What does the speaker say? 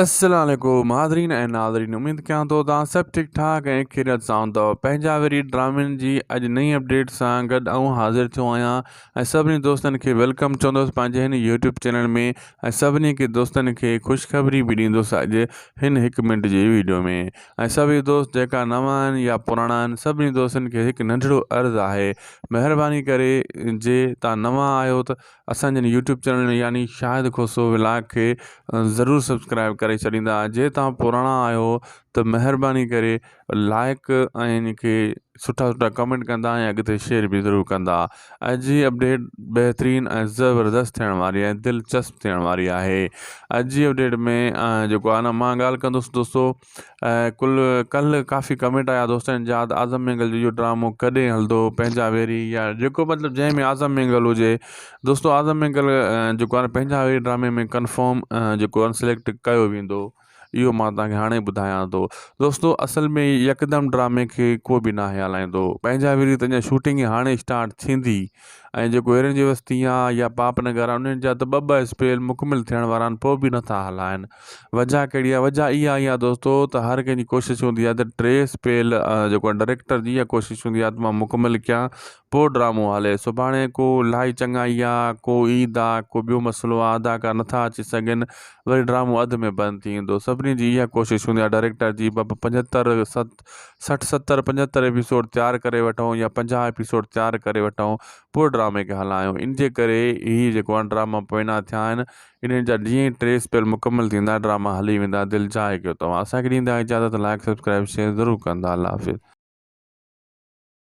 السلام عليڪم حاضرين ۽ ناظرين اميد ڪيان ٿو توهان سڀ ٺيڪ ٺاڪ ۽ خيريت سان هوندؤ پنهنجا وري ڊرامن جي اڄ نئين اپڊيٽ سان گڏ آئون حاضر ٿيو آهيان ۽ سڀني دوستن کي welcome چوندس پنهنجي هن يوٽيوب چينل ۾ ۽ سڀني کي دوستن کي خوشخبري به ڏيندس اڄ هن هڪ منٽ جي ويڊيو ۾ ۽ سڀئي دوست جيڪا نوان آهن يا پراڻا آهن سڀني دوستن کي هڪ ننڍڙو عرض آهي مهرباني ڪري جي توهان نوان آهيو ته اسان جن يوٽيوب چينل يعني شاهد کوسو ولاگ کي ضرور سبسڪرائب ڪري ڇڏيندا جي توهان پراڻا آهيو ته مهرباني ڪري لائڪ ۽ ان کي سٺا سٺا ڪمينٽ ڪندا ۽ اڳتي شيئر به ضرور ڪندا اڄ جي اپڊيٽ بهترين ۽ زبردست ٿيڻ واري آهي دلچسپ ٿيڻ واري آهي اڄ جي اپڊيٽ ۾ جيڪو آهي نه مان ڳالهه ڪندس دوستو ڪل ڪلهه ڪافي ڪمينٽ آيا دوستن جا ته اعظم مينگل جو اهو ڊرامو ڪڏهن هلندو پنهنجا ويري يا جيڪو مطلب جنهن ۾ اعظم مينگل هجي دوستو اعظم مينگل جيڪو آهي پنهنجا ويري ڊرامي ۾ ڪنفرم جيڪو آهي سليڪٽ ڪيو ويندو اهو مان توهان کي هاڻي ٻڌايان ٿو دوستو اصل ۾ يڪدم ڊرامي کي ڪو به ناهي هلائيندو پنهنجا ويري ته اڃا شوٽنگ هاڻي اسٽارٽ ٿيندي ۽ جيڪو هيرن جي وستي آ يا پاپ نگر آ انهن جا ته ٻه ٻه اسپيل مڪمل ٿيڻ وارا آهن پوء به نٿا هلائن وجهه ڪهڙي آهي؟ وجهه اها ئي آهي دوستو ته هر ڪنهن جي ڪوشش هوندي آهي ته ٽي اسپيل جيڪو آهي ڊائريڪٽر جي اها ڪوشش هوندي آهي ته مان مڪمل ڪيان پوء ڊرامو هلي سڀاڻي ڪو الاهي چڱائي آهي ڪو عيد آهي ڪو ٻيو مسئلو آهي اداڪار نٿا اچي سگهن وري ڊرامو اڌ ۾ بند ٿي ويندو سڀني جي اها ڪوشش هوندي آهي ڊائريڪٽر جي بابا پنجهتر ست سٺ ستر پنجهتر ايپيسوڊ تيار ڪري وٺون يا 50 ايپيسوڊ تيار ڪري وٺون پوء ڊرامي کي هلايون ان جي ڪري هي جيڪو آهي ڊراما پوئنا ٿيا آهن انهن جا جيئن ئي ٽي اسپيل مڪمل ٿيندا ڊراما هلي ويندا دل چاهي ڪيو توهان اسان کي ڏيندا اجازت لائڪ سبسڪرائب شيئر ضرور ڪندا الله حافظ.